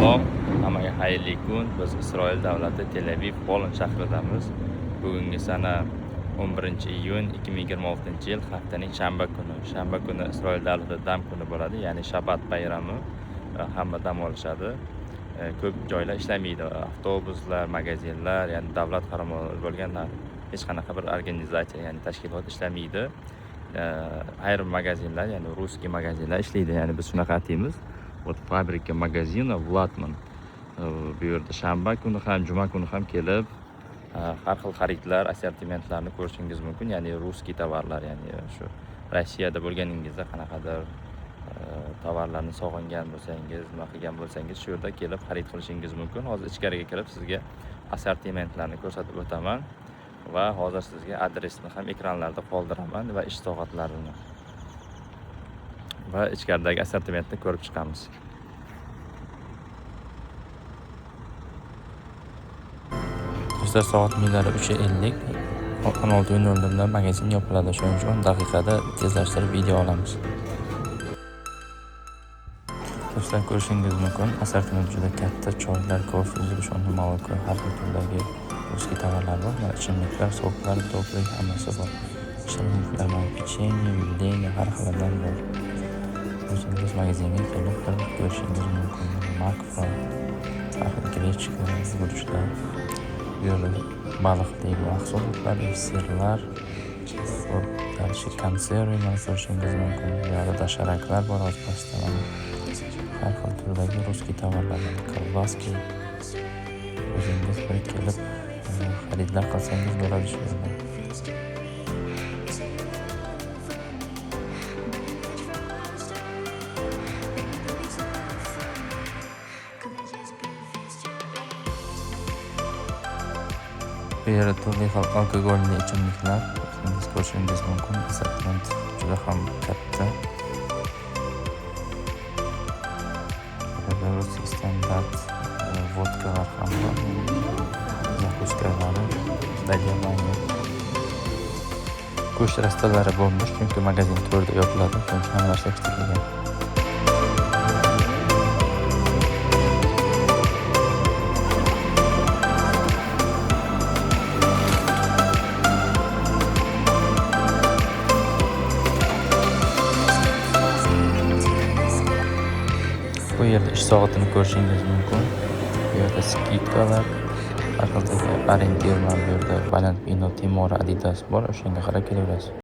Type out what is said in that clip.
Salom, hammaga xayrli kun. Biz Isroil davlati Tel-Aviv Holon shahridamiz. Bugungi sana 11-iyun 2026-yil, haftaning shanba kuni. Shanba kuni Isroil davlatida dam kuni bo'ladi, ya'ni Shabat bayrami. Hamma dam olishadi. Ko'p joylar ishlamaydi. Avtobuslar, magazinlar, ya'ni davlat qaramog'ida bo'lgan hech qanaqa bir organizatsiya, ya'ni tashkilot ishlamaydi. Ayrim magazinlar, ya'ni русский magazinlar ishlaydi, ya'ni biz shunaqa ataymiz. Вот фабрика магазина Vlatman. Bu yerda shanba kuni ham, juma kuni ham kelib, har xil xaridlar, assortimentlarni ko'rishingiz mumkin, ya'ni русский tovarlar, ya'ni shu Rossiyada bo'lganingizda qanaqadir tovarlarni sog'ingan bo'lsangiz, nima qilgan bo'lsangiz, shu yerda kelib xarid qilishingiz mumkin. Hozir ichkariga kirib sizga assortimentlarni ko'rsatib o'taman va hozir sizga adresni ham ekranlarda qoldiraman va ish soatlarini va ichkaridagi assortimentni ko'rib chiqamiz. Do'stlar, soat millari 3:50, 16:00 da magazin yopiladi. Shuning uchun 10 daqiqada tezlashtirib video olamiz. Do'stlar, ko'rishingiz mumkin, assortiment juda katta. Choylar, kofe, сгущённое молоко, har xil turdagi русский tovarlar bor. Mana ichimliklar, сок lar, toplik hammasi bor. Shirinliklar, mana pechenye, юбилейный har xilidan bor. O'zingiz magazinga kelib bir ko'rishingiz mumkin. Makro, har xil grechka, guruchlar, bu yerda baliqli mahsulotlar, сыр lar, xo'p, дальше konserva ko'rishingiz mumkin. Bu yoqda doshiraklar bor, hozir pastda mana har xil turdagi русский tovarlar, колбаски. O'zingiz bir kelib xaridlar qilsangiz bo'ladi shu yerda. Bu yerda turli xil alkogolli ichimliklar o'zingiz ko'rishingiz mumkin. Assortiment juda ham katta. Bu yerda русский standart vodkalar ham bor. Закуска lari, доливание. Go'sht rastalari bo'lmish, chunki magazin 4da yopiladi, shuning uchun hamma narsa yig'ishtirilgan. Bu yerda ish soatini ko'rishingiz mumkin. Bu yerda скидка lar, har xildagi ориентир, mana bu yerda Valentino, Timora, Adidas bor, o'shanga qarab kelaverasiz.